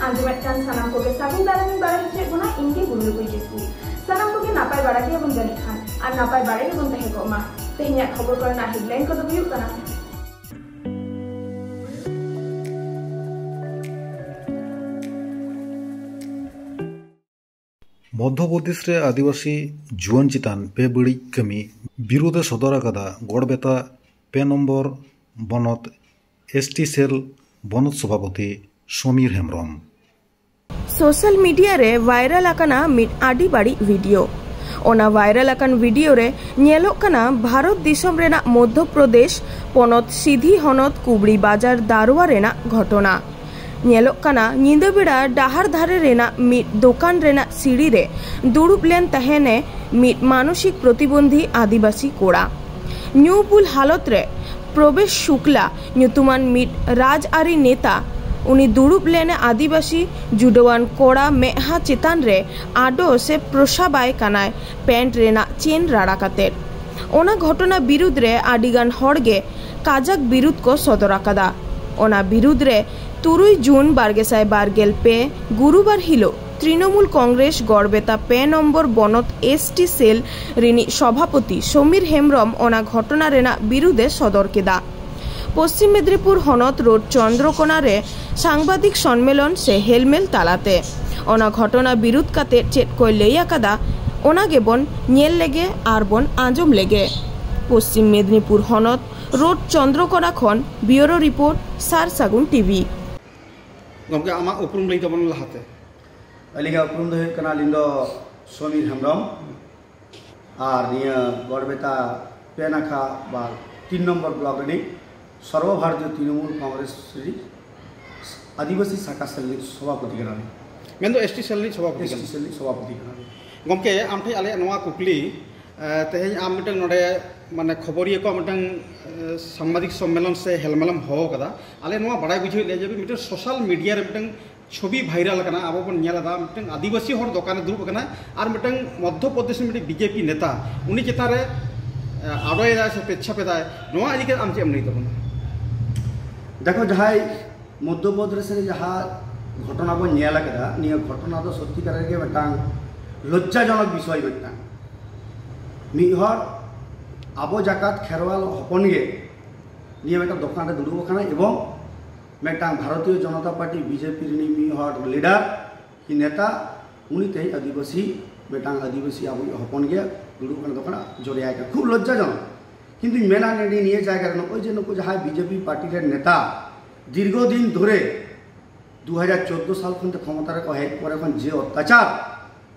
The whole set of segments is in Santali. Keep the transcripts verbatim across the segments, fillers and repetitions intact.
ᱟᱸᱡᱚᱢᱮᱫ ᱠᱟᱱ ᱥᱟᱱᱟᱢ ᱠᱚᱜᱮ ᱥᱟᱹᱜᱩᱱ ᱫᱟᱨᱟᱢᱤᱧ ᱵᱟᱲᱟᱭ ᱦᱚᱪᱚᱭᱮᱫ ᱵᱚᱱᱟ, ᱤᱧ ᱜᱮ ᱵᱩᱨᱞᱩ ᱠᱩᱭ ᱠᱤᱥᱠᱩ᱾ ᱥᱟᱱᱟᱢ ᱠᱚᱜᱮ ᱱᱟᱯᱟᱭ ᱵᱟᱲᱟ ᱜᱮᱭᱟᱵᱚᱱ ᱡᱟᱹᱱᱤᱡ ᱠᱷᱟᱱ, ᱟᱨ ᱱᱟᱯᱟᱭ ᱵᱟᱲᱟ ᱜᱮᱵᱚᱱ ᱛᱟᱦᱮᱸ ᱠᱚᱜ ᱢᱟ᱾ ᱛᱮᱦᱮᱧᱟᱜ ᱠᱷᱚᱵᱚᱨ ᱠᱚᱨᱮᱱᱟᱜ headline ᱠᱚᱫᱚ ᱦᱩᱭᱩᱜ ᱠᱟᱱᱟ, ᱢᱚᱫᱽᱫᱷᱚᱯᱨᱚᱫᱮᱥ ᱨᱮ ᱟᱹᱫᱤᱵᱟᱹᱥᱤ ᱡᱩᱣᱟᱹᱱ ᱪᱮᱛᱟᱱ ᱵᱮᱵᱟᱹᱲᱤᱡ ᱠᱟᱹᱢᱤ ᱵᱤᱨᱩᱫᱷ ᱮ ᱥᱚᱫᱚᱨ ᱟᱠᱟᱫᱟ ᱜᱚᱲᱵᱮᱛᱟ ᱯᱮ ᱱᱚᱢᱵᱚᱨ ᱵᱚᱱᱚᱛ ᱮᱥᱴᱤ ᱥᱮᱞ ᱵᱚᱱᱚᱛ ᱥᱚᱵᱷᱟᱯᱚᱛᱤ ᱥᱚᱢᱤᱨ ᱦᱮᱢᱵᱨᱚᱢ᱾ ᱥᱳᱥᱟᱞ ᱢᱤᱰᱤᱭᱟ ᱨᱮ ᱵᱷᱟᱭᱨᱟᱞ ᱟᱠᱟᱱᱟ ᱢᱤᱫ ᱟᱹᱰᱤ ᱵᱟᱹᱲᱤᱡ ᱵᱷᱤᱰᱤᱭᱳ᱾ ᱚᱱᱟ ᱵᱷᱟᱭᱨᱟᱞ ᱟᱠᱟᱱ ᱵᱷᱤᱰᱤᱭᱳ ᱨᱮ ᱧᱮᱞᱚᱜ ᱠᱟᱱᱟ ᱵᱷᱟᱨᱚᱛ ᱫᱤᱥᱚᱢ ᱨᱮᱱᱟᱜ ᱢᱚᱫᱽᱫᱷᱚ ᱯᱨᱚᱫᱮᱥ ᱯᱚᱱᱚᱛ ᱥᱤᱫᱷᱤ ᱦᱚᱱᱚᱛ ᱠᱩᱵᱲᱤ ᱵᱟᱡᱟᱨ ᱫᱟᱨᱣᱟ ᱨᱮᱱᱟᱜ ᱜᱷᱚᱴᱚᱱᱟ᱾ ᱧᱮᱞᱚᱜ ᱠᱟᱱᱟ ᱧᱤᱫᱟᱹ ᱵᱮᱲᱟ ᱰᱟᱦᱟᱨ ᱫᱷᱟᱨᱮ ᱨᱮᱱᱟᱜ ᱢᱤᱫ ᱫᱚᱠᱟᱱ ᱨᱮᱱᱟᱜ ᱥᱤᱲᱤ ᱨᱮ ᱫᱩᱲᱩᱵ ᱞᱮᱱ ᱛᱟᱦᱮᱱᱮ ᱢᱤᱫ ᱢᱟᱱᱚᱥᱤᱠ ᱯᱨᱚᱛᱤᱵᱚᱱᱫᱷᱤ ᱟᱹᱫᱤᱵᱟᱹᱥᱤ ᱠᱚᱲᱟ᱾ ᱧᱩ ᱵᱩᱞ ᱦᱟᱞᱚᱛ ᱨᱮ ᱯᱨᱚᱵᱮᱥ ᱥᱩᱠᱞᱟ ᱧᱩᱛᱩᱢᱟᱱ ᱢᱤᱫ ᱨᱟᱡᱽᱟᱹᱨᱤ ᱱᱮᱛᱟ, ᱩᱱᱤ ᱫᱩᱲᱩᱵ ᱞᱮᱱᱮ ᱟᱹᱫᱤᱵᱟᱹᱥᱤ ᱡᱩᱰᱟᱹᱣᱟᱱ ᱠᱚᱲᱟ ᱢᱮᱫᱦᱟ ᱪᱮᱛᱟᱱ ᱨᱮ ᱟᱰᱚ ᱥᱮ ᱯᱨᱚᱥᱟᱵᱟᱭ ᱠᱟᱱᱟᱭ ᱯᱮᱱᱴ ᱨᱮᱱᱟᱜ ᱪᱮᱱ ᱨᱟᱲᱟ ᱠᱟᱛᱮ᱾ ᱚᱱᱟ ᱜᱷᱚᱴᱚᱱᱟ ᱵᱤᱨᱩᱫᱽ ᱨᱮ ᱟᱹᱰᱤᱜᱟᱱ ᱦᱚᱲ ᱜᱮ ᱠᱟᱡᱟᱠ ᱵᱤᱨᱩᱫᱽ ᱠᱚ ᱥᱚᱫᱚᱨ ᱟᱠᱟᱫᱟ᱾ ᱚᱱᱟ ᱵᱤᱨᱩᱫᱽ ᱨᱮ ᱛᱩᱨᱩᱭ ᱡᱩᱱ ᱵᱟᱨᱜᱮᱥᱟᱭ ᱵᱟᱨᱜᱮᱞ ᱯᱮ ᱜᱩᱨᱩᱵᱟᱨ ᱦᱤᱞᱳᱜ ᱛᱨᱤᱱᱚᱢᱩᱞ ᱠᱚᱝᱜᱨᱮᱥ ᱜᱚᱲᱵᱮᱛᱟ ᱯᱮ ᱱᱚᱢᱵᱚᱨ ᱵᱚᱱᱚᱛ ᱮᱥᱴᱤ ᱥᱮᱞ ᱨᱤᱱᱤᱡ ᱥᱚᱵᱷᱟᱯᱚᱛᱤ ᱥᱚᱢᱤᱨ ᱦᱮᱢᱵᱨᱚᱢ ᱚᱱᱟ ᱜᱷᱚᱴᱚᱱᱟ ᱨᱮᱱᱟᱜ ᱵᱤᱨᱩᱫᱷ ᱮ ᱥᱚᱫᱚᱨ ᱠᱮᱫᱟ᱾ ᱯᱚᱥᱪᱤᱢ ᱢᱮᱫᱽᱱᱤᱯᱩᱨ ᱦᱚᱱᱚᱛ ᱨᱳᱰ ᱪᱚᱱᱫᱨᱚᱠᱳᱱᱟ ᱨᱮ ᱥᱟᱝᱵᱟᱫᱤᱠ ᱥᱚᱱᱢᱮᱞᱚᱱ ᱥᱮ ᱦᱮᱞᱢᱮᱞ ᱛᱟᱞᱟᱛᱮ ᱚᱱᱟ ᱜᱷᱚᱴᱚᱱᱟ ᱵᱤᱨᱩᱫᱷ ᱠᱟᱛᱮ ᱪᱮᱫ ᱠᱚᱭ ᱞᱟᱹᱭ ᱟᱠᱟᱫᱟ, ᱚᱱᱟ ᱜᱮᱵᱚᱱ ᱧᱮᱞ ᱞᱮᱜᱮ ᱟᱨ ᱵᱚᱱ ᱟᱸᱡᱚᱢ ᱞᱮᱜᱮ᱾ ᱯᱚᱥᱪᱤᱢ ᱢᱮᱫᱽᱱᱤᱯᱩᱨ ᱦᱚᱱᱚᱛ ᱨᱳᱰ ᱪᱚᱱᱫᱨᱚᱠᱳᱱᱟ ᱠᱷᱚᱱ ᱵᱤᱭᱩᱨᱳ ᱨᱤᱯᱳᱨᱴ, ᱥᱟᱨ ᱥᱟᱹᱜᱩᱱ ᱴᱤᱵᱷᱤ᱾ ᱜᱚᱢᱠᱮ, ᱟᱢᱟᱜ ᱩᱯᱨᱩᱢ ᱞᱟᱹᱭ ᱛᱟᱵᱚᱱ ᱞᱟᱦᱟᱛᱮ᱾ ᱟᱹᱞᱤᱧᱟᱜ ᱩᱯᱨᱩᱢ ᱫᱚ ᱦᱩᱭᱩᱜ ᱠᱟᱱᱟ, ᱟᱹᱞᱤᱧ ᱫᱚ ᱥᱚᱢᱤᱨ ᱦᱮᱢᱵᱨᱚᱢ, ᱟᱨ ᱱᱤᱭᱟᱹ ᱜᱚᱲᱵᱮᱛᱟ ᱯᱮ ᱱᱟᱠᱷᱟ ᱵᱟ ᱛᱤᱱ ᱱᱚᱢᱵᱚᱨ ᱵᱞᱚᱠ ᱨᱤᱱᱤᱡ ᱥᱚᱨᱵᱚ ᱵᱷᱟᱨᱚᱛᱤᱭᱚ ᱛᱨᱤᱱᱚᱢᱩᱞ ᱠᱚᱝᱜᱨᱮᱥ ᱨᱤᱱᱤᱡ ᱟᱹᱫᱤᱵᱟᱹᱥᱤ ᱥᱟᱠᱷᱟ ᱥᱮᱞ ᱨᱤᱱᱤᱡ ᱥᱚᱵᱷᱟᱯᱚᱛᱤ ᱠᱟᱱᱟᱞᱤᱧ᱾ ᱢᱮᱱᱫᱚ ᱮᱥᱴᱤ ᱥᱮᱞ ᱨᱤᱱᱤᱡ ᱥᱚᱵᱷᱟᱯᱚᱛᱤ ᱮᱥᱴᱤ ᱠᱟᱱᱟ᱾ ᱥᱮᱞ ᱨᱤᱱᱤᱡ ᱥᱚᱵᱷᱟᱯᱚᱛᱤ ᱠᱟᱱᱟᱞᱤᱧ᱾ ᱜᱚᱢᱠᱮ, ᱟᱢ ᱴᱷᱮᱱ ᱟᱞᱮᱭᱟᱜ ᱱᱚᱣᱟ ᱠᱩᱠᱞᱤ, ᱮ, ᱛᱮᱦᱮᱧ ᱟᱢ ᱢᱤᱫᱴᱟᱝ ᱱᱚᱰᱮ, ᱢᱟᱱᱮ, ᱠᱷᱚᱵᱚᱨᱤᱭᱟᱹ ᱠᱚᱣᱟᱜ ᱢᱤᱫᱴᱟᱝ, ᱮ, ᱥᱟᱝᱵᱟᱫᱤᱠ ᱥᱚᱢᱢᱮᱞᱚᱱ ᱥᱮ ᱦᱮᱞᱢᱮᱞᱮᱢ ᱦᱚᱦᱚ ᱟᱠᱟᱫᱟ᱾ ᱟᱞᱮ ᱱᱚᱣᱟ ᱵᱟᱲᱟᱭ ᱵᱩᱡᱷᱟᱹᱣᱮᱫ ᱞᱮᱭᱟ ᱡᱮ ᱢᱤᱫᱴᱟᱝ ᱥᱳᱥᱟᱞ ᱢᱤᱰᱤᱭᱟ ᱨᱮ ᱢᱤᱫᱴᱟᱝ ᱪᱷᱚᱵᱤ ᱵᱷᱟᱭᱨᱟᱞ ᱟᱠᱟᱱᱟ, ᱟᱵᱚ ᱵᱚᱱ ᱧᱮᱞ ᱮᱫᱟ, ᱢᱤᱫᱴᱟᱝ ᱟᱹᱫᱤᱵᱟᱹᱥᱤ ᱦᱚᱲ ᱫᱚᱠᱟᱱ ᱨᱮ ᱫᱩᱲᱩᱵ ᱟᱠᱟᱱᱟ ᱟᱨ ᱢᱤᱫᱴᱟᱝ ᱢᱚᱫᱽᱫᱷᱚ ᱯᱨᱚᱫᱮᱥ ᱨᱮᱱ ᱢᱤᱫᱴᱟᱝ ᱵᱤᱡᱮᱯᱤ ᱱᱮᱛᱟ ᱩᱱᱤ ᱪᱮᱛᱟᱱ ᱨᱮ, ᱮ, ᱟᱰᱚᱭᱮᱫᱟᱭ ᱥᱮ ᱯᱮᱪᱷᱟᱯ ᱮᱫᱟᱭ, ᱱᱚᱣᱟ ᱤᱫᱤ ᱠᱟᱛᱮ ᱟᱢ ᱪᱮᱫ ᱮᱢ ᱞᱟᱹᱭ ᱛᱟᱵᱚᱱᱟ? ᱫᱮᱠᱷᱚ, ᱡᱟᱦᱟᱸᱭ ᱢᱚᱫᱽᱫᱷᱚ ᱯᱨᱚᱫᱮᱥ ᱨᱮ ᱡᱟᱦᱟᱸ ᱜᱷᱚᱴᱚᱱᱟ ᱵᱚᱱ ᱧᱮᱞ ᱟᱠᱟᱫᱟ, ᱱᱤᱭᱟᱹ ᱜᱷᱚᱴᱚᱱᱟ ᱫᱚ ᱥᱚᱛᱭᱤᱠᱟᱨ ᱨᱮᱜᱮ ᱢᱤᱫᱴᱟᱝ ᱞᱚᱡᱡᱟᱡᱚᱱᱚᱠ ᱵᱤᱥᱚᱭ᱾ ᱢᱤᱫᱴᱟᱝ ᱢᱤᱫ ᱦᱚᱲ ᱟᱵᱚ ᱡᱟᱠᱟᱛ ᱠᱷᱮᱨᱣᱟᱞ ᱦᱚᱯᱚᱱ ᱜᱮ ᱱᱤᱭᱟᱹ ᱢᱤᱫᱴᱟᱝ ᱫᱚᱠᱟᱱ ᱨᱮ ᱫᱩᱲᱩᱵ ᱟᱠᱟᱱᱟᱭ ᱮᱵᱚᱝ ᱢᱤᱫᱴᱟᱝ ᱵᱷᱟᱨᱚᱛᱤᱭᱚ ᱡᱚᱱᱚᱛᱟ ᱯᱟᱨᱴᱤ, ᱵᱤᱡᱮᱯᱤ ᱨᱤᱱᱤᱡ ᱢᱤᱫ ᱦᱚᱲ ᱞᱤᱰᱟᱨ ᱠᱤ ᱱᱮᱛᱟ, ᱩᱱᱤ ᱛᱮᱦᱮᱧ ᱟᱹᱫᱤᱵᱟᱹᱥᱤ, ᱢᱤᱫᱴᱟᱝ ᱟᱹᱫᱤᱵᱟᱹᱥᱤ ᱟᱵᱚᱭᱤᱡ ᱦᱚᱯᱚᱱ ᱜᱮ ᱫᱩᱲᱩᱵ ᱟᱠᱟᱱᱟ ᱫᱚᱠᱟᱱ ᱨᱮ ᱡᱚᱨᱭᱟᱭ ᱠᱟᱱᱟ᱾ ᱠᱷᱩᱵ ᱞᱚᱡᱡᱟᱡᱚᱱᱚᱠ᱾ ᱠᱤᱱᱛᱩᱧ ᱢᱮᱱᱟ ᱱᱤᱭᱟᱹ ᱡᱟᱭᱜᱟ ᱨᱮ ᱱᱚᱜᱼᱚᱭ ᱡᱮ ᱱᱩᱠᱩ ᱡᱟᱦᱟᱸᱭ ᱵᱤᱡᱮᱯᱤ ᱯᱟᱨᱴᱤ ᱨᱮᱱ ᱱᱮᱛᱟ ᱫᱤᱨᱜᱷᱚ ᱫᱤᱱ ᱫᱷᱚᱨᱮ ᱫᱩ ᱦᱟᱡᱟᱨ ᱪᱳᱫᱽᱫᱳ ᱥᱟᱞ ᱠᱷᱚᱱ ᱛᱮ ᱠᱷᱚᱢᱚᱛᱟ ᱨᱮᱠᱚ ᱦᱮᱡ ᱯᱚᱨᱮ ᱠᱷᱚᱱ ᱡᱮ ᱚᱛᱛᱟᱪᱟᱨ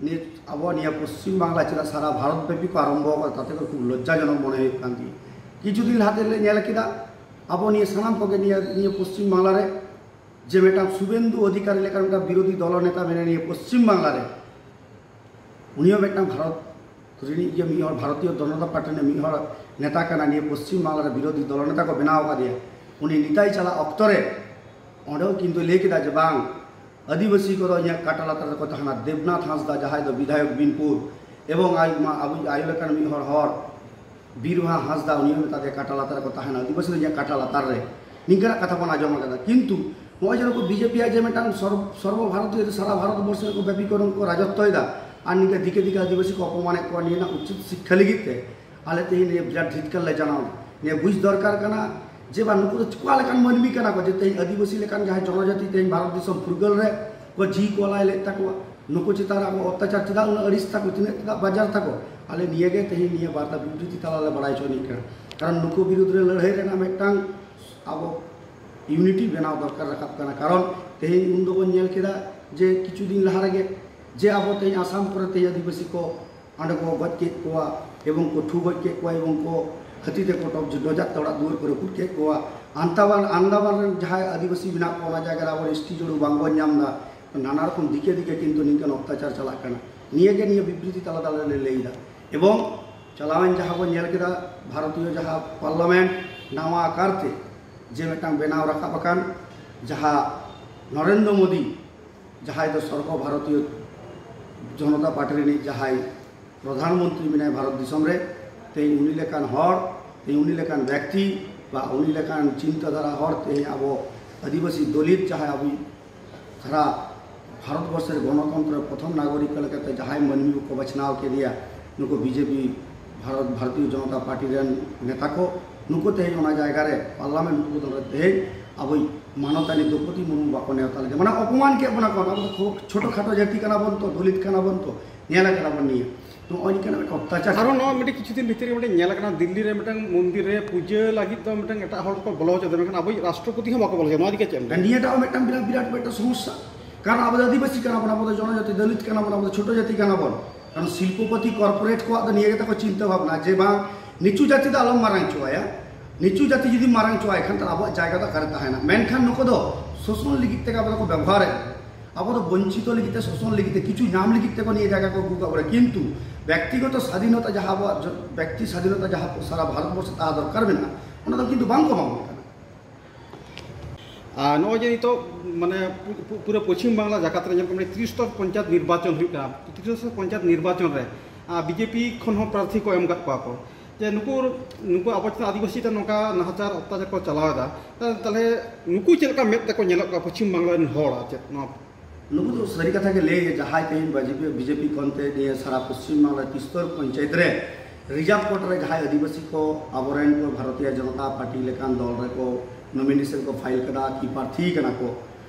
ᱱᱤᱭᱟᱹ ᱟᱵᱚ ᱱᱤᱭᱟᱹ ᱯᱚᱥᱪᱤᱢ ᱵᱟᱝᱞᱟ ᱪᱮᱫᱟᱜ ᱥᱟᱨᱟ ᱵᱷᱟᱨᱚᱛ ᱵᱮᱯᱤ ᱠᱚ ᱟᱨᱚᱢᱵᱷᱚ ᱟᱠᱟᱫᱟ, ᱛᱟᱛᱮ ᱠᱚ ᱠᱷᱩᱵ ᱞᱚᱡᱡᱟᱡᱚᱱᱚᱠ ᱢᱚᱱᱮ ᱦᱩᱭᱩᱜ ᱠᱟᱱ ᱛᱤᱧᱟᱹ᱾ ᱠᱤᱪᱷᱩ ᱫᱤᱱ ᱞᱟᱦᱟ ᱛᱮ ᱞᱮ ᱧᱮᱞ ᱠᱮᱫᱟ ᱟᱵᱚ ᱱᱤᱭᱟᱹ ᱥᱟᱱᱟᱢ ᱠᱚᱜᱮ ᱱᱤᱭᱟᱹ ᱱᱤᱭᱟᱹ ᱯᱚᱥᱪᱤᱢ ᱵᱟᱝᱞᱟ ᱨᱮ ᱡᱮ ᱢᱤᱫᱴᱟᱝ ᱥᱩᱵᱮᱱᱫᱩ ᱚᱫᱷᱤᱠᱟᱨᱤ ᱞᱮᱠᱟ ᱢᱤᱫᱴᱟᱝ ᱵᱤᱨᱳᱫᱷᱤ ᱫᱚᱞ ᱱᱮᱛᱟ ᱢᱮᱱᱟᱭᱟ ᱱᱤᱭᱟᱹ ᱯᱚᱥᱪᱤᱢ ᱵᱟᱝᱞᱟ ᱨᱮ, ᱩᱱᱤ ᱦᱚᱸ ᱢᱤᱫᱴᱟᱝ ᱵᱷᱟᱨᱚᱛ ᱨᱤᱱᱤᱡ ᱜᱮ ᱢᱤᱫ ᱦᱚᱲ, ᱵᱷᱟᱨᱚᱛᱤᱭᱚ ᱡᱚᱱᱚᱛᱟ ᱯᱟᱨᱴᱤ ᱨᱤᱱᱤᱡ ᱢᱤᱫ ᱦᱚᱲ ᱱᱮᱛᱟ ᱠᱟᱱᱟ, ᱱᱤᱭᱟᱹ ᱯᱚᱥᱪᱤᱢ ᱵᱟᱝᱞᱟ ᱨᱮ ᱵᱤᱨᱳᱫᱷᱤ ᱫᱚᱞ ᱱᱮᱛᱟ ᱠᱚ ᱵᱮᱱᱟᱣ ᱟᱠᱟᱫᱮᱭᱟ᱾ ᱩᱱᱤ ᱱᱮᱛᱟᱭ ᱪᱟᱞᱟᱜ ᱚᱠᱛᱚ ᱨᱮ ᱚᱸᱰᱮ ᱦᱚᱸ ᱠᱤᱱᱛᱩ ᱞᱟᱹᱭ ᱠᱮᱫᱟ ᱡᱮ ᱵᱟᱝ, ᱟᱹᱫᱤᱵᱟᱹᱥᱤ ᱠᱚᱫᱚ ᱤᱧᱟᱹᱜ ᱠᱟᱴᱟ ᱞᱟᱛᱟᱨ ᱨᱮᱠᱚ ᱛᱟᱦᱮᱱᱟ᱾ ᱫᱮᱵᱽᱱᱟᱛᱷ ᱦᱟᱸᱥᱫᱟ, ᱡᱟᱦᱟᱸᱭ ᱫᱚ ᱵᱤᱫᱷᱟᱭᱚᱠ ᱵᱤᱱᱯᱩᱨ, ᱮᱵᱚᱝ ᱟᱡ ᱢᱟ ᱟᱵᱚ ᱟᱭᱳ ᱞᱮᱠᱟᱱ ᱢᱤᱫ ᱦᱚᱲ, ᱦᱚᱲ ᱵᱤᱨᱵᱟᱦᱟ ᱦᱟᱸᱥᱫᱟ, ᱩᱱᱤ ᱦᱚᱸ ᱢᱮᱛᱟ ᱫᱮᱭᱟ ᱠᱟᱴᱟ ᱞᱟᱛᱟᱨ ᱨᱮᱠᱚ ᱛᱟᱦᱮᱱᱟ, ᱟᱹᱫᱤᱵᱟᱹᱥᱤ ᱫᱚ ᱤᱧᱟᱹᱜ ᱠᱟᱴᱟ ᱞᱟᱛᱟᱨ ᱨᱮ᱾ ᱱᱤᱝᱠᱟᱱᱟᱜ ᱠᱟᱛᱷᱟ ᱵᱚᱱ ᱟᱸᱡᱚᱢ ᱟᱠᱟᱫᱟ᱾ ᱠᱤᱱᱛᱩ ᱱᱚᱜᱼᱚᱭ ᱡᱮ ᱱᱩᱠᱩ ᱵᱤᱡᱮᱯᱤ ᱟᱜ ᱡᱮ ᱢᱤᱫᱴᱟᱝ ᱥᱚᱨᱵᱚ-, ᱥᱚᱨᱵᱚ ᱵᱷᱟᱨᱚᱛᱤᱭᱚ ᱥᱟᱨᱟ ᱵᱷᱟᱨᱚᱛ ᱵᱚᱨᱥᱚ ᱨᱮᱠᱚ ᱵᱮᱯᱤ ᱠᱚᱨᱚᱱ ᱠᱚ ᱨᱟᱡᱚᱛᱛᱚᱭᱮᱫᱟ, ᱟᱨ ᱱᱤᱝᱠᱟ ᱫᱤᱠᱮ ᱫᱤᱠᱮ ᱟᱹᱫᱤᱵᱟᱹᱥᱤ ᱠᱚ ᱚᱯᱚᱢᱟᱱᱮᱫ ᱠᱚᱣᱟ, ᱱᱤᱭᱟᱹ ᱨᱮᱱᱟᱜ ᱩᱪᱤᱛ ᱥᱤᱠᱠᱷᱟ ᱞᱟᱹᱜᱤᱫ ᱛᱮ ᱟᱞᱮ ᱛᱮᱦᱮᱧ ᱱᱤᱭᱟᱹ ᱵᱤᱨᱟᱴ ᱫᱷᱤᱴᱠᱟᱹᱨ ᱞᱮ ᱡᱟᱱᱟᱣ ᱮᱫᱟ᱾ ᱱᱤᱭᱟᱹ ᱵᱩᱡᱽ ᱫᱚᱨᱠᱟᱨ ᱠᱟᱱᱟ ᱡᱮ ᱵᱟᱝ, ᱱᱩᱠᱩ ᱫᱚ ᱚᱠᱟ ᱞᱮᱠᱟᱱ ᱢᱟᱹᱱᱢᱤ ᱠᱟᱱᱟ ᱠᱚ ᱡᱮ ᱛᱮᱦᱮᱧ ᱟᱹᱫᱤᱵᱟᱹᱥᱤ ᱞᱮᱠᱟᱱ ᱡᱟᱦᱟᱸᱭ ᱡᱚᱱᱚᱡᱟᱹᱛᱤ ᱛᱮᱦᱮᱧ ᱵᱷᱟᱨᱚᱛ ᱫᱤᱥᱚᱢ ᱯᱷᱩᱨᱜᱟᱹᱞ ᱨᱮ ᱠᱚ ᱡᱤᱣᱤ ᱠᱚ ᱟᱞᱟᱭ ᱞᱮᱫ ᱛᱟᱠᱚᱣᱟ, ᱱᱩᱠᱩ ᱪᱮᱛᱟᱱ ᱨᱮ ᱟᱵᱚ ᱚᱛᱛᱟᱪᱟᱨ ᱪᱮᱫᱟᱜ ᱩᱱᱟᱹᱜ ᱟᱹᱲᱤᱥ ᱛᱟᱠᱚ, ᱛᱤᱱᱟᱹᱜ ᱪᱮᱫᱟᱜ ᱵᱟᱡᱟᱨ ᱛᱟᱠᱚ? ᱟᱞᱮ ᱱᱤᱭᱟᱹ ᱜᱮ ᱛᱮᱦᱮᱧ ᱱᱤᱭᱟᱹ ᱵᱟᱨᱛᱟ ᱵᱤᱵᱨᱤᱛᱤ ᱛᱟᱞᱟ ᱞᱮ ᱵᱟᱲᱟᱭ ᱦᱚᱪᱚ ᱟᱹᱱᱤᱡ ᱠᱟᱱᱟ᱾ ᱠᱟᱨᱚᱱ ᱱᱩᱠᱩ ᱵᱤᱨᱩᱫᱽ ᱨᱮ ᱞᱟᱹᱲᱦᱟᱹᱭ ᱨᱮᱱᱟᱜ ᱢᱤᱫᱴᱟᱝ ᱟᱵᱚ ᱤᱭᱩᱱᱤᱴᱤ ᱵᱮᱱᱟᱣ ᱫᱚᱨᱠᱟᱨ ᱨᱟᱠᱟᱵ ᱠᱟᱱᱟ᱾ ᱠᱟᱨᱚᱱ ᱛᱮᱦᱮᱧ ᱩᱱ ᱫᱚᱵᱚᱱ ᱧᱮᱞ ᱠᱮᱫᱟ ᱡᱮ ᱠᱤᱪᱷᱩ ᱫᱤᱱ ᱞᱟᱦᱟ ᱨᱮᱜᱮ ᱡᱮ ᱟᱵᱚ ᱛᱮᱦᱮᱧ ᱟᱥᱟᱢ ᱠᱚᱨᱮ ᱛᱮᱦᱮᱧ ᱟᱹᱫᱤᱵᱟᱹᱥᱤ ᱠᱚ ᱚᱸᱰᱮ ᱠᱚ ᱜᱚᱡ ᱠᱮᱫ ᱠᱚᱣᱟ ᱮᱵᱚᱝ ᱠᱚ ᱴᱷᱩ ᱜᱚᱡ ᱠᱮᱫ ᱠᱚᱣᱟ ᱮᱵᱚᱝ ᱠᱚ ᱦᱟᱹᱛᱤ ᱛᱮᱠᱚ ᱰᱚᱡᱟᱛ ᱛᱮ ᱚᱲᱟᱜ ᱫᱩᱣᱟᱹᱨ ᱠᱚ ᱨᱟᱹᱯᱩᱫ ᱠᱮᱫ ᱠᱚᱣᱟ᱾ ᱟᱱᱫᱟᱢᱟᱱ, ᱟᱱᱫᱟᱢᱟᱱ ᱨᱮᱱ ᱡᱟᱦᱟᱸᱭ ᱟᱹᱫᱤᱵᱟᱹᱥᱤ ᱢᱮᱱᱟᱜ ᱠᱚᱣᱟ, ᱚᱱᱟ ᱡᱟᱭᱜᱟ ᱨᱮ ᱟᱵᱚ ᱮᱥ ᱴᱤ ᱡᱩᱲᱩ ᱵᱟᱝᱵᱚᱱ ᱧᱟᱢ ᱮᱫᱟ᱾ ᱱᱟᱱᱟ ᱨᱚᱠᱚᱢ ᱫᱤᱠᱮ ᱫᱤᱠᱮ ᱠᱤᱱᱛᱩ ᱱᱤᱝᱠᱟᱱ ᱚᱛᱛᱟᱪᱟᱨ ᱪᱟᱞᱟᱜ ᱠᱟᱱᱟ᱾ ᱱᱤᱭᱟᱹ ᱜᱮ ᱱᱤᱭᱟᱹ ᱵᱤᱵᱨᱤᱛᱤ ᱛᱟᱞᱟ ᱛᱟᱞᱟ ᱞᱮ ᱞᱟᱹᱭ ᱮᱫᱟ᱾ ᱮᱵᱚᱝ ᱪᱟᱞᱟᱣᱮᱱ ᱡᱟᱦᱟᱸ ᱵᱚᱱ ᱧᱮᱞ ᱠᱮᱫᱟ, ᱵᱷᱟᱨᱚᱛᱤᱭᱚ ᱡᱟᱦᱟᱸ ᱯᱟᱨᱞᱟᱢᱮᱱᱴ ᱱᱟᱣᱟ ᱟᱠᱟᱨ ᱛᱮ ᱡᱮ ᱢᱤᱫᱴᱟᱝ ᱵᱮᱱᱟᱣ ᱨᱟᱠᱟᱵ ᱟᱠᱟᱱ, ᱡᱟᱦᱟᱸ ᱱᱚᱨᱮᱱᱫᱨᱚ ᱢᱳᱫᱤ, ᱡᱟᱦᱟᱸᱭ ᱫᱚ ᱥᱚᱨᱵᱚ ᱵᱷᱟᱨᱚᱛᱤᱭᱚ ᱡᱚᱱᱚᱛᱟ ᱯᱟᱨᱴᱤ ᱨᱤᱱᱤᱡ ᱡᱟᱦᱟᱸᱭ ᱯᱨᱚᱫᱷᱟᱱ ᱢᱚᱱᱛᱨᱤ ᱢᱮᱱᱟᱭ ᱵᱷᱟᱨᱚᱛ ᱫᱤᱥᱚᱢ ᱨᱮ, ᱛᱮᱦᱮᱧ ᱩᱱᱤ ᱞᱮᱠᱟᱱ ᱦᱚᱲ, ᱛᱮᱦᱮᱧ ᱩᱱᱤ ᱞᱮᱠᱟᱱ ᱵᱮᱠᱛᱤ ᱵᱟ ᱩᱱᱤ ᱞᱮᱠᱟᱱ ᱪᱤᱱᱛᱟᱹ ᱫᱷᱟᱨᱟ ᱦᱚᱲ ᱛᱮᱦᱮᱧ ᱟᱵᱚ ᱟᱹᱫᱤᱵᱟᱹᱥᱤ ᱫᱚᱞᱤᱛ ᱡᱟᱦᱟᱸᱭ ᱟᱵᱚ ᱥᱟᱨᱟ ᱵᱷᱟᱨᱚᱛ ᱵᱚᱨᱥᱚ ᱨᱮ ᱜᱚᱱᱚᱛᱚᱱᱛᱨᱚ ᱨᱮ ᱯᱨᱚᱛᱷᱚᱢ ᱱᱟᱜᱚᱨᱤᱠ ᱞᱮᱠᱟᱛᱮ ᱡᱟᱦᱟᱸᱭ ᱢᱟᱹᱱᱢᱤ ᱠᱚ ᱵᱟᱪᱷᱱᱟᱣ ᱠᱮᱫᱮᱭᱟ, ᱱᱩᱠᱩ ᱵᱤᱡᱮᱯᱤ, ᱵᱷᱟᱨᱚᱛ, ᱵᱷᱟᱨᱚᱛᱤᱭᱚ ᱡᱚᱱᱚᱛᱟ ᱯᱟᱨᱴᱤ ᱨᱮᱱ ᱱᱮᱛᱟ ᱠᱚ, ᱱᱩᱠᱩ ᱛᱮᱦᱮᱧ ᱚᱱᱟ ᱡᱟᱭᱜᱟ ᱨᱮ ᱯᱟᱨᱞᱟᱢᱮᱱᱴ ᱩᱫᱽᱵᱳᱫᱚᱱ ᱨᱮ ᱛᱮᱦᱮᱧ ᱟᱵᱚᱭᱤᱡ ᱢᱟᱱᱚᱛᱟᱱᱤ ᱫᱨᱚᱯᱚᱫᱤ ᱢᱩᱨᱢᱩ ᱵᱟᱠᱚ ᱱᱮᱣᱛᱟ ᱞᱮᱫᱮ, ᱢᱟᱱᱮ ᱚᱯᱚᱢᱟᱱ ᱠᱮᱫ ᱵᱚᱱᱟ ᱠᱚ᱾ ᱟᱵᱚ ᱫᱚ ᱠᱷᱩᱵ ᱪᱷᱳᱴᱳ ᱠᱷᱟᱴᱳ ᱡᱟᱹᱛᱤ ᱠᱟᱱᱟ ᱵᱚᱱ ᱛᱚ, ᱫᱚᱞᱤᱛ ᱠᱟᱱᱟ ᱵᱚᱱ ᱛᱚ, ᱧᱮᱞ ᱟᱠᱟᱱᱟ ᱵᱚᱱ ᱱᱤᱭᱟᱹ᱾ ᱱᱚᱜᱼᱚᱭ ᱱᱤᱝᱠᱟᱹᱱᱟᱜ ᱢᱤᱫᱴᱟᱝ ᱚᱛᱛᱟᱪᱟᱨ᱾ ᱟᱨᱦᱚᱸ ᱱᱚᱣᱟ ᱢᱤᱫᱴᱤᱡ ᱠᱤᱪᱷᱩ ᱫᱤᱱ ᱵᱷᱤᱛᱤᱨ ᱨᱮ ᱢᱤᱫᱴᱮᱱ ᱧᱮᱞ ᱟᱠᱟᱱᱟ, ᱫᱤᱞᱞᱤ ᱨᱮ ᱢᱤᱫᱴᱟᱝ ᱢᱚᱱᱫᱤᱨ ᱨᱮ ᱯᱩᱡᱟᱹ ᱞᱟᱹᱜᱤᱫ ᱫᱚ ᱢᱤᱫᱴᱟᱝ ᱮᱴᱟᱜ ᱦᱚᱲ ᱠᱚ ᱵᱚᱞᱚ ᱦᱚᱪᱚ ᱮᱫᱟ, ᱢᱮᱱᱠᱷᱟᱱ ᱟᱵᱚᱭᱤᱡ ᱨᱟᱥᱴᱨᱚᱯᱚᱛᱤ ᱦᱚᱸ ᱵᱟᱠᱚ ᱵᱚᱞᱚ ᱦᱚᱪᱚ᱾ ᱱᱚᱣᱟ ᱤᱫᱤ ᱠᱟᱛᱮ ᱪᱮᱫ ᱮᱢ ᱞᱟᱹᱭᱟ? ᱱᱤᱭᱟᱹᱴᱟᱜ ᱦᱚᱸ ᱢᱤᱫᱴᱟᱝ ᱵᱤᱨᱟᱴ, ᱵᱤᱨᱟᱴ ᱢᱤᱫᱴᱟᱝ ᱥᱚᱢᱚᱥᱥᱟ᱾ ᱠᱟᱨᱚᱱ ᱟᱵᱚ ᱫᱚ ᱟᱹᱫᱤᱵᱟᱹᱥᱤ ᱠᱟᱱᱟ ᱵᱚᱱ, ᱟᱵᱚ ᱫᱚ ᱡᱚᱱᱚᱡᱟᱛᱤ ᱫᱚᱞᱤᱛ ᱠᱟᱱᱟ ᱵᱚᱱ, ᱟᱵᱚ ᱫᱚ ᱪᱷᱳᱴᱳ ᱡᱟᱹᱛᱤ ᱠᱟᱱᱟ ᱵᱚᱱ᱾ ᱠᱟᱨᱚᱱ ᱥᱤᱞᱯᱚᱯᱚᱛᱤ ᱠᱚᱨᱯᱳᱨᱮᱴ ᱠᱚᱣᱟᱜ ᱫᱚ ᱱᱤᱭᱟᱹ ᱜᱮ ᱛᱟᱠᱚ ᱪᱤᱱᱛᱟᱹ ᱵᱷᱟᱵᱽᱱᱟ ᱡᱮ ᱵᱟᱝ, ᱱᱤᱪᱩ ᱡᱟᱹᱛᱤ ᱫᱚ ᱟᱞᱚᱢ ᱢᱟᱨᱟᱝ ᱦᱚᱪᱚᱣᱟᱭᱟ, ᱱᱤᱪᱩ ᱡᱟᱹᱛᱤ ᱡᱩᱫᱤ ᱢᱟᱨᱟᱝ ᱦᱚᱪᱚᱣᱟᱭ ᱠᱷᱟᱱ ᱛᱟᱦᱞᱮ ᱟᱵᱚᱣᱟᱜ ᱡᱟᱭᱜᱟ ᱫᱚ ᱚᱠᱟᱨᱮ ᱛᱟᱦᱮᱱᱟ? ᱢᱮᱱᱠᱷᱟᱱ ᱱᱩᱠᱩ ᱫᱚ ᱥᱳᱥᱚᱱ ᱞᱟᱹᱜᱤᱫ ᱛᱮᱜᱮ ᱟᱵᱚ ᱫᱚᱠᱚ ᱵᱮᱵᱚᱦᱟᱨᱮᱫ ᱵᱚᱱᱟ᱾ ᱟᱵᱚ ᱫᱚ ᱵᱚᱧᱪᱤᱛᱚ ᱞᱟᱹᱜᱤᱫ ᱛᱮ, ᱥᱳᱥᱚᱱ ᱞᱟᱹᱜᱤᱫ ᱛᱮ, ᱠᱤᱪᱷᱩ ᱧᱟᱢ ᱞᱟᱹᱜᱤᱫ ᱛᱮᱠᱚ ᱱᱤᱭᱟᱹ ᱡᱟᱭᱜᱟ ᱠᱚ ᱟᱹᱜᱩ ᱠᱟᱜ ᱵᱚᱱᱟ, ᱠᱤᱱᱛᱩ ᱵᱮᱠᱛᱤᱜᱚᱛᱚ ᱥᱟᱫᱷᱤᱱᱚᱛᱟ ᱡᱟᱦᱟᱸ ᱟᱵᱚᱣᱟᱜ ᱡᱚ-, ᱵᱮᱠᱛᱤ ᱥᱟᱫᱷᱤᱱᱚᱛᱟ ᱡᱟᱦᱟᱸ ᱥᱟᱨᱟ ᱵᱷᱟᱨᱚᱛ ᱵᱚᱨᱥᱚ ᱛᱟᱦᱮᱸ ᱫᱚᱨᱠᱟᱨ ᱢᱮᱱᱟᱜᱼᱟ, ᱚᱱᱟ ᱫᱚ ᱠᱤᱱᱛᱩ ᱵᱟᱝ ᱠᱚ ᱮᱢᱟ ᱵᱚᱱ ᱠᱟᱱᱟ᱾ ᱟᱨ ᱱᱚᱜᱼᱚᱭ ᱡᱮ ᱱᱤᱛᱚᱜ ᱢᱟᱱᱮ ᱯᱩ-, ᱯᱩ-, ᱯᱩᱨᱟᱹ ᱯᱚᱪᱷᱤᱢ ᱵᱟᱝᱞᱟ ᱡᱟᱠᱟᱛ ᱨᱮ ᱧᱮᱞ ᱠᱚᱢ ᱛᱨᱤᱥᱛᱚᱨ ᱯᱚᱧᱪᱟᱭᱮᱛ ᱱᱤᱨᱵᱟᱪᱚᱱ ᱦᱩᱭᱩᱜ ᱠᱟᱱᱟ, ᱛᱨᱤᱥᱛᱚᱨ ᱯᱚᱧᱪᱟᱭᱮᱛ ᱱᱤᱨᱵᱟᱪᱚᱱ ᱨᱮ ᱟᱨ ᱵᱤᱡᱮᱯᱤ ᱠᱷᱚᱱ ᱦᱚᱸ ᱯᱨᱟᱨᱛᱷᱤ ᱠᱚ ᱮᱢ ᱠᱟᱜ ᱠᱚᱣᱟ ᱠᱚ, ᱡᱮ ᱱᱩᱠᱩ, ᱱᱩᱠᱩ ᱟᱵᱚ ᱪᱮᱛᱟᱱ ᱟᱹᱫᱤᱵᱟᱹᱥᱤ ᱪᱮᱛᱟᱱ ᱱᱚᱝᱠᱟ ᱱᱟᱦᱟᱪᱟᱨ ᱚᱛᱛᱟᱪᱟᱨ ᱠᱚ ᱪᱟᱞᱟᱣ ᱮᱫᱟ, ᱛᱟᱦᱞᱮ ᱱᱩᱠᱩ ᱪᱮᱫ ᱞᱮᱠᱟ ᱢᱮᱫ ᱛᱮᱠᱚ ᱧᱮᱞᱚᱜ ᱠᱟᱱᱟ ᱯᱚᱪᱷᱤᱢ ᱵᱟᱝᱞᱟ ᱨᱮᱱ ᱦᱚᱲ? ᱟᱨ ᱪᱮᱫ ᱱᱚᱣᱟ ᱱᱩᱠᱩ ᱫᱚ ᱥᱟᱹᱨᱤ ᱠᱟᱛᱷᱟ ᱜᱮ ᱞᱟᱹᱭ, ᱡᱟᱦᱟᱸᱭ ᱛᱮᱦᱮᱧ ᱵᱤᱡᱮᱯᱤ, ᱵᱤᱡᱮᱯᱤ ᱠᱷᱚᱱ ᱛᱮ ᱱᱤᱭᱟᱹ ᱥᱟᱨᱟ ᱯᱚᱥᱪᱤᱢ ᱵᱟᱝᱞᱟ ᱛᱤᱥᱛᱚᱨ ᱯᱚᱧᱪᱟᱭᱮᱛ ᱨᱮ ᱨᱤᱡᱟᱨᱵᱷ ᱠᱳᱴᱟ ᱨᱮ ᱡᱟᱦᱟᱸᱭ ᱟᱹᱫᱤᱵᱟᱹᱥᱤ ᱠᱚ ᱟᱵᱚᱨᱮᱱ ᱠᱚ ᱵᱷᱟᱨᱚᱛᱤᱭᱚ ᱡᱚᱱᱚᱛᱟ ᱯᱟᱨᱴᱤ ᱞᱮᱠᱟᱱ ᱫᱚᱞ ᱨᱮᱠᱚ ᱱᱚᱢᱤᱱᱮᱥᱚᱱ ᱠᱚ ᱯᱷᱟᱭᱤᱞ ᱠᱟᱫᱟ ᱠᱤ ᱯᱨᱟᱨᱛᱷᱤ ᱠᱟᱱᱟ ᱠᱚ,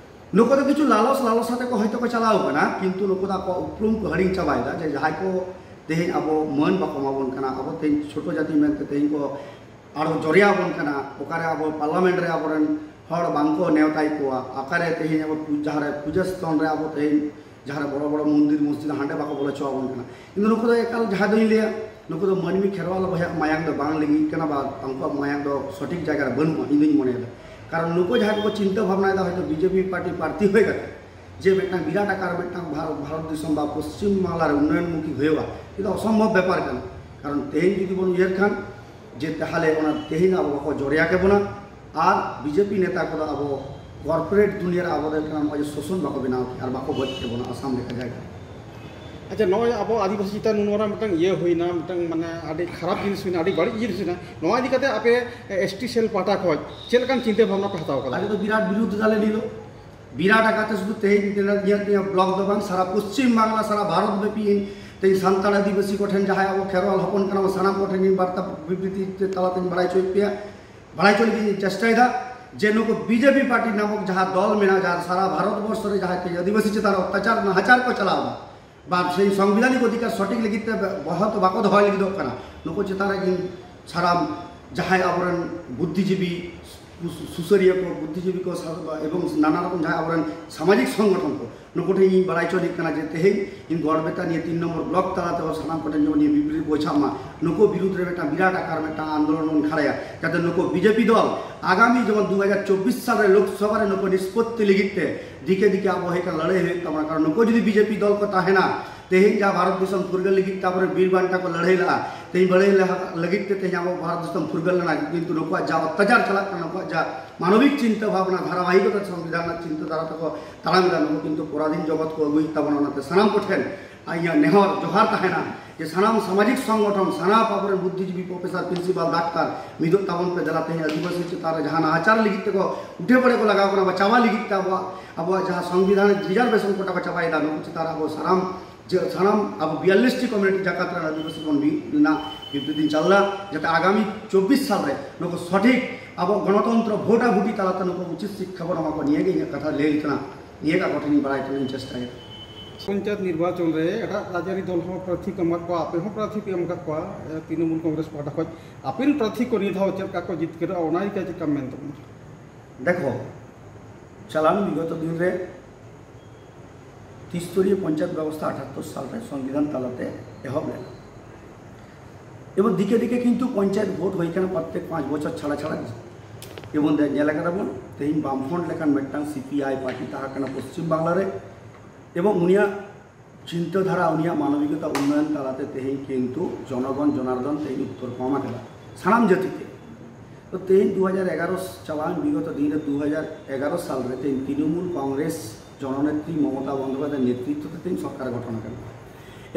ᱱᱩᱠᱩ ᱫᱚ ᱠᱤᱪᱷᱩ ᱞᱟᱞᱚᱥ, ᱞᱟᱞᱚᱥ ᱟᱛᱮ ᱠᱚ ᱦᱚᱭᱛᱳ ᱠᱚ ᱪᱟᱞᱟᱣ ᱠᱟᱱᱟ, ᱠᱤᱱᱛᱩ ᱱᱩᱠᱩ ᱫᱚ ᱟᱠᱚᱣᱟᱜ ᱩᱯᱨᱩᱢ ᱠᱚ ᱦᱤᱲᱤᱧ ᱪᱟᱵᱟᱭᱮᱫᱟ ᱡᱮ ᱡᱟᱦᱟᱸᱭ ᱠᱚ ᱛᱮᱦᱮᱧ ᱟᱵᱚ ᱢᱟᱹᱱ ᱵᱟᱠᱚ ᱮᱢᱟ ᱵᱚᱱ ᱠᱟᱱᱟ, ᱟᱵᱚ ᱛᱮᱦᱮᱧ ᱪᱷᱳᱴᱳ ᱡᱟᱹᱛᱤ ᱢᱮᱱᱛᱮ ᱛᱮᱦᱮᱧ ᱠᱚ ᱟᱨᱚ ᱡᱚᱨᱭᱟ ᱟᱵᱚᱱ ᱠᱟᱱᱟ, ᱚᱠᱟᱨᱮ ᱟᱵᱚ ᱯᱟᱨᱞᱟᱢᱮᱱᱴ ᱨᱮ ᱟᱵᱚᱨᱮᱱ ᱦᱚᱲ ᱵᱟᱝᱠᱚ ᱱᱮᱣᱛᱟᱭᱮᱫ ᱠᱚᱣᱟ, ᱚᱠᱟᱨᱮ ᱛᱮᱦᱮᱧ ᱟᱵᱚ ᱯᱩ-, ᱡᱟᱦᱟᱸᱨᱮ ᱯᱩᱡᱟᱹ ᱥᱛᱷᱚᱱ ᱨᱮ ᱟᱵᱚ ᱛᱮᱦᱮᱧ ᱡᱟᱦᱟᱸᱨᱮ ᱵᱚᱲᱚ ᱵᱚᱲᱚ ᱢᱚᱱᱫᱤᱨ ᱢᱚᱥᱡᱤᱫ ᱦᱟᱸᱰᱮ ᱵᱟᱠᱚ ᱵᱚᱞᱚ ᱦᱚᱪᱚ ᱟᱵᱚᱱ ᱠᱟᱱᱟ᱾ ᱠᱤᱱᱛᱩ ᱱᱩᱠᱩ ᱫᱚ ᱮᱠᱟᱞ ᱡᱟᱦᱟᱸ ᱫᱚᱧ ᱞᱟᱹᱭᱟ, ᱱᱩᱠᱩ ᱫᱚ ᱢᱟᱹᱱᱢᱤ ᱠᱷᱮᱨᱣᱟᱞ ᱵᱚᱭᱦᱟ ᱢᱟᱭᱟᱢ ᱫᱚ ᱵᱟᱝ ᱞᱤᱸᱜᱤᱜ ᱠᱟᱱᱟ ᱵᱟ ᱩᱱᱠᱩᱣᱟᱜ ᱢᱟᱭᱟᱢ ᱫᱚ ᱥᱚᱴᱷᱤᱠ ᱡᱟᱭᱜᱟ ᱨᱮ ᱵᱟᱹᱱᱩᱜᱼᱟ, ᱤᱧ ᱫᱩᱧ ᱢᱚᱱᱮᱭᱮᱫᱟ᱾ ᱠᱟᱨᱚᱱ ᱱᱩᱠᱩ ᱡᱟᱦᱟᱸᱭ ᱠᱚᱠᱚ ᱪᱤᱱᱛᱟᱹ ᱵᱷᱟᱵᱽᱱᱟᱭᱮᱫᱟ ᱦᱚᱭᱛᱳ ᱵᱤᱡᱮᱯᱤ ᱯᱟᱨᱴᱤ ᱯᱨᱟᱨᱛᱷᱤ ᱦᱩᱭ ᱠᱟᱛᱮ ᱡᱮ ᱢᱤᱫᱴᱟᱝ ᱵᱤᱨᱟᱴ ᱟᱠᱟᱨ ᱢᱤᱫᱴᱟᱝ ᱵᱷᱟᱨᱚᱛ, ᱵᱷᱟᱨᱚᱛ ᱫᱤᱥᱚᱢ ᱵᱟ ᱯᱚᱥᱪᱤᱢ ᱵᱟᱝᱞᱟ ᱨᱮ ᱩᱱᱱᱚᱭᱚᱱ ᱢᱩᱠᱷᱤ ᱦᱩᱭᱩᱜᱼᱟ, ᱱᱤᱭᱟᱹ ᱫᱚ ᱚᱥᱚᱢᱵᱷᱚᱵ ᱵᱮᱯᱟᱨ ᱠᱟᱱᱟ᱾ ᱠᱟᱨᱚᱱ ᱛᱮᱦᱮᱧ ᱡᱩᱫᱤ ᱵᱚᱱ ᱩᱭᱦᱟᱹᱨ ᱠᱷᱟᱱ ᱡᱮ ᱛᱟᱦᱚᱞᱮ ᱚᱱᱟ ᱛᱮᱦᱮᱧ ᱟᱵᱚ ᱵᱟᱠᱚ ᱡᱚᱨᱭᱟ ᱠᱮᱵᱚᱱᱟ, ᱟᱨ ᱵᱤᱡᱮᱯᱤ ᱱᱮᱛᱟ ᱠᱚᱫᱚ ᱟᱵᱚ ᱠᱚᱨᱯᱳᱨᱮᱴ ᱫᱩᱱᱤᱭᱟᱹ ᱨᱮ ᱟᱵᱚ ᱫᱚ ᱱᱚᱜᱼᱚᱭ ᱡᱮ ᱥᱳᱥᱚᱱ ᱵᱟᱠᱚ ᱵᱮᱱᱟᱣ ᱠᱮᱫᱟ ᱟᱨ ᱵᱟᱠᱚ ᱜᱚᱡ ᱠᱮᱵᱚᱱᱟ ᱟᱥᱟᱢ ᱞᱮᱠᱟ ᱡᱟᱭᱜᱟ ᱨᱮ᱾ ᱟᱪᱪᱷᱟ, ᱱᱚᱜᱼᱚᱭ ᱟᱵᱚ ᱟᱹᱫᱤᱵᱟᱹᱥᱤ ᱪᱮᱛᱟᱱ ᱱᱚᱣᱟ ᱢᱤᱫᱴᱟᱝ ᱤᱭᱟᱹ ᱦᱩᱭᱱᱟ, ᱢᱤᱫᱴᱟᱝ ᱢᱟᱱᱮ ᱟᱹᱰᱤ ᱠᱷᱟᱨᱟᱯ ᱡᱤᱱᱤᱥ ᱦᱩᱭᱱᱟ, ᱟᱹᱰᱤ ᱵᱟᱹᱲᱤᱡ ᱡᱤᱱᱤᱥ ᱦᱩᱭᱱᱟ, ᱱᱚᱣᱟ ᱤᱫᱤ ᱠᱟᱛᱮ ᱟᱯᱮ ᱮᱥ ᱴᱤ ᱥᱮᱞ ᱯᱟᱦᱴᱟ ᱠᱷᱚᱱ ᱪᱮᱫ ᱞᱮᱠᱟᱱ ᱪᱤᱱᱛᱟᱹ ᱵᱷᱟᱵᱽᱱᱟ ᱯᱮ ᱦᱟᱛᱟᱣ ᱠᱟᱫᱟ? ᱟᱞᱮ ᱫᱚ ᱵᱤᱨᱟᱴ ᱵᱤᱨᱩᱫᱷ ᱫᱟᱞᱮ ᱱᱤᱭᱟᱹ ᱫᱚ᱾ ᱵᱤᱨᱟᱴ ᱟᱠᱟᱨ ᱛᱮ ᱥᱩᱫᱷᱩ ᱛᱮᱦᱮᱧ ᱱᱤᱭᱟᱹ ᱱᱤᱭᱟᱹ ᱵᱞᱚᱠ ᱫᱚ ᱵᱟᱝ, ᱥᱟᱨᱟ ᱯᱚᱥᱪᱤᱢ ᱵᱟᱝᱞᱟ, ᱥᱟᱨᱟ ᱵᱷᱟᱨᱚᱛ ᱵᱮᱯᱤ ᱤᱧ ᱛᱮᱦᱮᱧ ᱥᱟᱱᱛᱟᱲ ᱟᱹᱫᱤᱵᱟᱹᱥᱤ ᱠᱚᱴᱷᱮᱱ, ᱡᱟᱦᱟᱸᱭ ᱟᱵᱚ ᱠᱷᱮᱨᱣᱟᱞ ᱦᱚᱯᱚᱱ ᱠᱟᱱᱟ ᱵᱚᱱ, ᱥᱟᱱᱟᱢ ᱠᱚᱴᱷᱮᱱ ᱤᱧ ᱵᱟᱨᱛᱟ ᱵᱤᱵᱨᱤᱛᱤ ᱛᱟᱞᱟᱛᱮᱧ ᱵᱟᱲᱟᱭ ᱦᱚᱪᱚᱭᱮᱫ ᱯᱮᱭᱟ, ᱵᱟᱲᱟᱭ ᱦᱚᱪᱚ ᱞᱟᱹᱜᱤᱫ ᱤᱧ ᱪᱮᱥᱴᱟᱭᱮᱫᱟ ᱡᱮ ᱱᱩᱠᱩ ᱵᱤᱡᱮᱯᱤ ᱯᱟᱨᱴᱤ ᱱᱟᱢᱚᱠ ᱡᱟᱦᱟᱸ ᱫᱚᱞ ᱢᱮᱱᱟᱜᱼᱟ, ᱡᱟᱦᱟᱸ ᱥᱟᱨᱟ ᱵᱷᱟᱨᱚᱛ ᱵᱚᱨᱥᱚ ᱨᱮ ᱡᱟᱦᱟᱸᱭ ᱛᱮᱦᱮᱧ ᱟᱹᱫᱤᱵᱟᱹᱥᱤ ᱪᱮᱛᱟᱱ ᱨᱮ ᱚᱛᱛᱟᱪᱟᱨ, ᱱᱟᱦᱟᱪᱟᱨ ᱠᱚ ᱪᱟᱞᱟᱣ ᱮᱫᱟ, ᱵᱟ ᱥᱮᱭ ᱥᱚᱝᱵᱤᱫᱷᱟᱱᱤᱠ ᱚᱫᱷᱤᱠᱟᱨ ᱥᱚᱴᱷᱤᱠ ᱞᱟᱹᱜᱤᱫ ᱛᱮ ᱵᱚᱦᱚᱛ ᱵᱟᱠᱚ ᱫᱚᱦᱚᱭ ᱞᱟᱹᱜᱤᱫᱚᱜ ᱠᱟᱱᱟ, ᱱᱩᱠᱩ ᱪᱮᱛᱟᱱ ᱨᱮ ᱤᱧ ᱥᱟᱱᱟᱢ ᱡᱟᱦᱟᱸᱭ ᱟᱵᱚᱨᱮᱱ ᱵᱩᱫᱽᱫᱷᱤᱡᱤᱵᱤ, ᱥᱩ-, ᱥᱩᱥᱟᱹᱨᱤᱭᱟᱹ ᱠᱚ, ᱵᱩᱫᱽᱫᱷᱤᱡᱤᱵᱤ ᱠᱚ ᱥᱟ-, ᱮᱵᱚᱝ ᱱᱟᱱᱟ ᱨᱚᱠᱚᱢ ᱡᱟᱦᱟᱸᱭ ᱟᱵᱚᱨᱮᱱ ᱥᱟᱢᱟᱡᱤᱠ ᱥᱚᱝᱜᱚᱴᱷᱚᱱ ᱠᱚ, ᱱᱩᱠᱩ ᱴᱷᱮᱱ ᱤᱧ ᱵᱟᱲᱟᱭ ᱦᱚᱪᱚ ᱞᱟᱹᱜᱤᱫ ᱠᱟᱱᱟ ᱡᱮ ᱛᱮᱦᱮᱧ ᱤᱧ ᱜᱚᱲᱵᱮᱛᱟ ᱱᱤᱭᱟᱹ ᱛᱤᱱ ᱱᱚᱢᱵᱚᱨ ᱵᱞᱚᱠ ᱛᱟᱞᱟᱛᱮ ᱦᱚᱸ ᱥᱟᱱᱟᱢ ᱠᱚᱴᱷᱮᱱ ᱡᱮᱢᱚᱱ ᱱᱤᱭᱟᱹ ᱵᱤᱵᱨᱤ ᱵᱚᱡᱷᱟᱜ ᱢᱟ, ᱱᱩᱠᱩ ᱵᱤᱨᱩᱫᱽ ᱨᱮ ᱢᱤᱫᱴᱟᱝ ᱵᱤᱨᱟᱴ ᱟᱠᱟᱨ ᱢᱤᱫᱴᱟᱝ ᱟᱱᱫᱳᱞᱚᱱ ᱵᱚᱱ ᱠᱷᱟᱲᱟᱭᱟ, ᱡᱟᱛᱮ ᱱᱩᱠᱩ ᱵᱤᱡᱮᱯᱤ ᱫᱚᱞ ᱟᱜᱟᱢᱤ ᱡᱮᱢᱚᱱ ᱫᱩ ᱦᱟᱡᱟᱨ ᱪᱚᱵᱵᱤᱥ ᱥᱟᱞ ᱨᱮ ᱞᱳᱠᱥᱚᱵᱷᱟ ᱨᱮ ᱱᱩᱠᱩ ᱱᱤᱥᱯᱚᱛᱛᱤ ᱞᱟᱹᱜᱤᱫ ᱛᱮ ᱫᱤᱠᱮ ᱫᱤᱠᱮ ᱟᱵᱚ ᱦᱮᱡ ᱠᱟᱛᱮ ᱞᱟᱹᱲᱦᱟᱹᱭ ᱦᱩᱭᱩᱜ ᱛᱟᱵᱚᱱᱟ᱾ ᱠᱟᱨᱚᱱ ᱱᱩᱠᱩ ᱡᱩᱫᱤ ᱵᱤᱡᱮᱯᱤ ᱫᱚᱞ ᱠᱚ ᱛᱟᱦᱮᱱᱟ, ᱛᱮᱦᱮᱧ ᱡᱟᱦᱟᱸ ᱵᱷᱟᱨᱚᱛ ᱫᱤᱥᱚᱢ ᱯᱷᱩᱨᱜᱟᱹᱞ ᱞᱟᱹᱜᱤᱫ ᱛᱮ ᱟᱵᱚᱨᱮᱱ ᱵᱤᱨ ᱵᱟᱱᱴᱟ ᱠᱚ ᱞᱟᱹᱲᱦᱟᱹᱭ ᱞᱟᱜᱼᱟ, ᱛᱮᱦᱮᱧ ᱞᱟᱹᱲᱦᱟᱹᱭ ᱞᱟᱦᱟ ᱞᱟᱹᱜᱤᱫ ᱛᱮ ᱛᱮᱦᱮᱧ ᱟᱵᱚ ᱵᱷᱟᱨᱚᱛ ᱫᱤᱥᱚᱢ ᱯᱷᱩᱨᱜᱟᱹᱞ ᱞᱮᱱᱟ, ᱠᱤᱱᱛᱩ ᱱᱩᱠᱩᱣᱟᱜ ᱡᱟ ᱚᱛᱛᱟᱪᱟᱨ ᱪᱟᱞᱟᱜ ᱠᱟᱱᱟ, ᱱᱩᱠᱩᱣᱟᱜ ᱡᱟ ᱢᱟᱱᱚᱵᱤᱠ ᱪᱤᱱᱛᱟᱹ ᱵᱷᱟᱵᱽᱱᱟ, ᱫᱷᱟᱨᱟᱵᱟᱦᱤᱠᱚᱛᱟ ᱥᱚᱝᱵᱤᱫᱷᱟᱱ ᱨᱮᱱᱟᱜ ᱪᱤᱱᱛᱟᱹ ᱫᱷᱟᱨᱟ ᱛᱮᱠᱚ ᱛᱟᱲᱟᱢ ᱮᱫᱟ, ᱱᱩᱠᱩ ᱠᱤᱱᱛᱩ ᱯᱚᱨᱟᱫᱷᱤᱱ ᱡᱚᱜᱚᱛ ᱠᱚ ᱟᱹᱜᱩᱭᱮᱫ ᱛᱟᱵᱚᱱᱟ᱾ ᱚᱱᱟᱛᱮ ᱥᱟᱱᱟᱢ ᱠᱚᱴᱷᱮᱱ ᱤᱧᱟᱹᱜ ᱱᱮᱦᱚᱨ ᱡᱚᱦᱟᱨ ᱛᱟᱦᱮᱱᱟ ᱡᱮ ᱥᱟᱱᱟᱢ ᱥᱟᱢᱟᱡᱤᱠ ᱥᱚᱝᱜᱚᱴᱷᱚᱱ, ᱥᱟᱱᱟᱢ ᱟᱵᱚᱨᱮᱱ ᱵᱩᱫᱽᱫᱷᱤᱡᱤᱵᱤ, ᱯᱨᱚᱯᱷᱮᱥᱚᱨ, ᱯᱨᱤᱱᱥᱤᱯᱟᱞ, ᱰᱟᱠᱛᱟᱨ ᱢᱤᱫᱚᱜ ᱛᱟᱵᱚᱱ ᱯᱮ, ᱫᱮᱞᱟ ᱛᱮᱦᱮᱧ ᱟᱹᱫᱤᱵᱟᱹᱥᱤ ᱪᱮᱛᱟᱱ ᱨᱮ ᱡᱟᱦᱟᱸ ᱱᱟᱦᱟᱪᱟᱨ ᱞᱟᱹᱜᱤᱫ ᱛᱮᱠᱚ ᱩᱴᱷᱮ ᱯᱚᱲᱮ ᱠᱚ ᱞᱟᱜᱟᱣ ᱠᱟᱱᱟ, ᱵᱟ ᱪᱟᱵᱟ ᱞᱟᱹᱜᱤᱫ ᱛᱮ ᱟᱵᱚᱣᱟᱜ, ᱟᱵᱚᱣᱟᱜ ᱡᱟᱦᱟᱸ ᱥᱚᱝᱵᱤᱫᱷᱟᱱ ᱨᱮ ᱨᱤᱡᱟᱨᱵᱷᱮᱥᱚᱱ ᱠᱚᱴᱟ ᱠᱚ ᱪᱟᱵᱟᱭᱮᱫᱟ, ᱱᱩᱠᱩ ᱪᱮᱛᱟᱱ ᱨᱮ ᱟᱵᱚ ᱥᱟᱱᱟᱢ ᱡᱮ ᱥᱟᱱᱟᱢ ᱟᱵᱚ ᱵᱤᱭᱟᱞᱞᱤᱥ ᱴᱤ ᱠᱚᱢᱤᱭᱩᱱᱤᱴᱤ ᱡᱟᱠᱟᱛ ᱨᱮᱱ ᱟᱹᱫᱤᱵᱟᱹᱥᱤ ᱵᱚᱱ ᱢᱤᱫ ᱨᱮᱱᱟᱜ ᱵᱤᱵᱨᱤᱛᱤᱧ ᱪᱟᱞ ᱮᱫᱟ, ᱡᱟᱛᱮ ᱟᱜᱟᱢᱤ ᱪᱚᱵᱵᱤᱥ ᱥᱟᱞ ᱨᱮ ᱱᱩᱠᱩ ᱥᱚᱴᱷᱤᱠ ᱟᱵᱚ ᱜᱚᱱᱚᱛᱚᱱᱛᱨᱚ ᱵᱷᱳᱴᱟ ᱵᱷᱩᱴᱤ ᱛᱟᱞᱟᱛᱮ ᱱᱩᱠᱩ ᱩᱪᱤᱛ ᱥᱤᱠᱠᱷᱟ ᱵᱚᱱ ᱮᱢᱟ ᱠᱚᱣᱟ᱾ ᱱᱤᱭᱟᱹ ᱜᱮ ᱤᱧᱟᱹᱜ ᱠᱟᱛᱷᱟ ᱞᱟᱹᱭ ᱠᱟᱱᱟ, ᱱᱤᱭᱟᱹ ᱜᱮ ᱟᱠᱚ ᱴᱷᱮᱱᱤᱧ ᱵᱟᱲᱟᱭ ᱦᱚᱪᱚ ᱨᱮᱱᱟᱜ ᱤᱧ ᱪᱮᱥᱴᱟᱭᱟ᱾ ᱯᱚᱧᱪᱟᱭᱮᱛ ᱱᱤᱨᱵᱟᱪᱚᱱ ᱨᱮ ᱮᱴᱟᱜ ᱨᱟᱡᱽᱟᱹᱨᱤ ᱫᱚᱞ ᱦᱚᱸ ᱯᱨᱟᱨᱛᱷᱤ ᱠᱚ ᱮᱢᱟᱜ ᱠᱚᱣᱟ, ᱟᱯᱮ ᱦᱚᱸ ᱯᱨᱟᱨᱛᱷᱤ ᱯᱮ ᱮᱢ ᱟᱠᱟᱫ ᱠᱚᱣᱟ, ᱮ, ᱛᱨᱤᱱᱚᱢᱩᱞ ᱠᱚᱝᱜᱨᱮᱥ ᱯᱟᱦᱴᱟ ᱠᱷᱚᱱ᱾ ᱟᱯᱮ ᱨᱮᱱ ᱯᱨᱟᱨᱛᱷᱤ ᱠᱚ ᱱᱤᱭᱟᱹ ᱫᱷᱟᱣ ᱪᱮᱫ ᱞᱮᱠᱟ ᱠᱚ ᱡᱤᱛᱠᱟᱹᱨᱚᱜᱼᱟ, ᱚᱱᱟ ᱤᱫᱤ ᱠᱟᱛᱮ ᱪᱮᱫ ᱞᱮᱠᱟᱢ ᱢᱮᱱ ᱛᱟᱵᱚᱱᱟ? ᱫᱮᱠᱷᱚ, ᱪᱟᱞᱟᱣᱮᱱ ᱵᱤᱜᱚᱛᱚ ᱫᱤᱱ ᱨᱮ ᱛᱨᱤᱥᱛᱚᱨᱤᱭᱚ ᱯᱚᱧᱪᱟᱭᱮᱛ ᱵᱮᱵᱚᱥᱛᱷᱟ ᱟᱴᱷᱟᱛᱛᱚᱨ ᱥᱟᱞ ᱨᱮ ᱥᱚᱝᱵᱤᱫᱷᱟᱱ ᱛᱟᱞᱟᱛᱮ ᱮᱦᱚᱵ ᱞᱮᱱᱟ᱾ ᱮᱵᱚᱝ ᱫᱤᱠᱮ ᱫᱤᱠᱮ ᱠᱤᱱᱛᱩ ᱯᱚᱧᱪᱟᱭᱮᱛ ᱵᱷᱳᱴ ᱦᱩᱭ ᱠᱟᱱᱟ ᱯᱨᱚᱛᱛᱮᱠ ᱯᱟᱸᱪ ᱵᱚᱪᱷᱚᱨ ᱪᱷᱟᱲᱟ ᱪᱷᱟᱲᱟ᱾ ᱮᱵᱚᱝ ᱫᱮ-, ᱧᱮᱞ ᱟᱠᱟᱫᱟ ᱵᱚᱱ ᱛᱮᱦᱮᱧ ᱵᱟᱢᱯᱷᱨᱚᱱᱴ ᱞᱮᱠᱟᱱ ᱢᱤᱫᱴᱟᱝ ᱥᱤᱯᱤᱟᱭ ᱯᱟᱨᱴᱤ ᱛᱟᱦᱮᱸ ᱠᱟᱱᱟ ᱯᱚᱥᱪᱤᱢ ᱵᱟᱝᱞᱟ ᱨᱮ, ᱮᱵᱚᱝ ᱩᱱᱤᱭᱟᱜ ᱪᱤᱱᱛᱟᱹ ᱫᱷᱟᱨᱟ, ᱩᱱᱤᱭᱟᱜ ᱢᱟᱱᱚᱵᱤᱠᱚᱛᱟ ᱩᱱᱱᱚᱭᱚᱱ ᱛᱟᱞᱟᱛᱮ ᱛᱮᱦᱮᱧ ᱠᱤᱱᱛᱩ ᱡᱚᱱᱚᱜᱚᱱ ᱡᱚᱱᱟᱨᱫᱚᱱ ᱛᱮᱦᱮᱧ ᱩᱛᱛᱚᱨ ᱠᱚ ᱮᱢᱟ ᱠᱟᱫᱟ ᱥᱟᱱᱟᱢ ᱡᱟᱹᱛᱤ ᱛᱮ᱾ ᱛᱚ ᱛᱮᱦᱮᱧ ᱫᱩ ᱦᱟᱡᱟᱨ ᱮᱜᱟᱨᱚ ᱪᱟᱞᱟᱣᱮᱱ ᱵᱤᱜᱚᱛᱚ ᱫᱤᱱ ᱨᱮ ᱫᱩ ᱦᱟᱡᱟᱨ ᱮᱜᱟᱨᱚ ᱥᱟᱞ ᱨᱮ ᱛᱮᱦᱮᱧ ᱛᱨᱤᱱᱚᱢᱩᱞ ᱠᱚᱝᱜᱨᱮᱥ ᱡᱚᱱᱚᱱᱮᱛᱨᱤ ᱢᱚᱢᱚᱛᱟ ᱵᱚᱱᱫᱳᱯᱟᱫᱷᱭᱟᱭ ᱱᱮᱛᱨᱤᱛᱛᱚ ᱛᱮ ᱛᱮᱦᱮᱧ ᱥᱚᱨᱠᱟᱨ ᱜᱚᱴᱷᱚᱱ ᱟᱠᱟᱱᱟ᱾